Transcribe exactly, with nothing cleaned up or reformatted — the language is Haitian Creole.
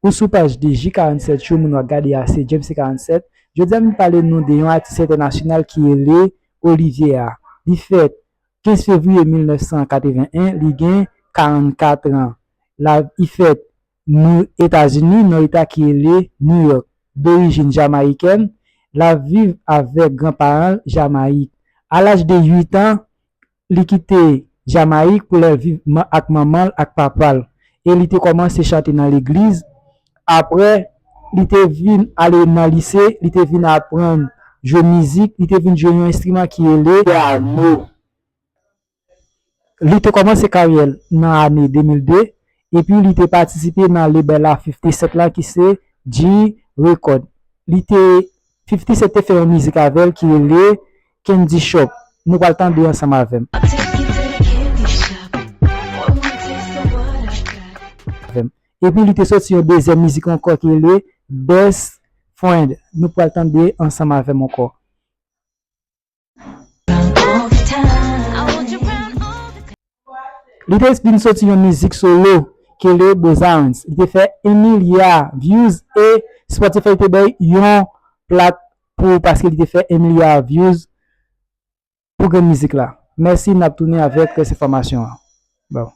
Ou sou paj de J karannsèt Show, moun w ap gade a se James C karannsèt. Jodi a m pale nou de yon atis entènasyonal ki rele Olivier A. Li fèt kenz fevriye mil nèf san katreven en, li gen karannkat an. La, li fèt nou Etazini, nan eta ki rele New York. Dorijin jamayikèn, l ap viv avèk granparan l Jamayik. A laj de uit an, li kite Jamayik pou l al viv ma- ak manman l ak papa l. E li te kòmanse chante nan legliz. Apre, li te vin ale nan lise, li te vin aprann jwe mizik, li te vin jwe yon enstriman ki rele pyano. Li te kòmanse karyè l nan ane de mil de, epi li te patisipe nan label a fifty Cent la ki se G Record. Li te, fifty Cent te fè yon mizik avè l ki rele Candy Shop. Nou pral tande ansanm avè m. Avè m. Epi li te soti yon dezyèm mizik ankò ki rele Best Friend. Nou pral tande ansanm avè m ankò. Li te vin soti yon mizik solo ki rele Bozarans. Li te fè yon milya views e Spotify te bay yon plat pou paske li te fè yon milya views pou grenn mizik la. Mèsi, n ap tounen avèk rès enfòmasyon an. Bon.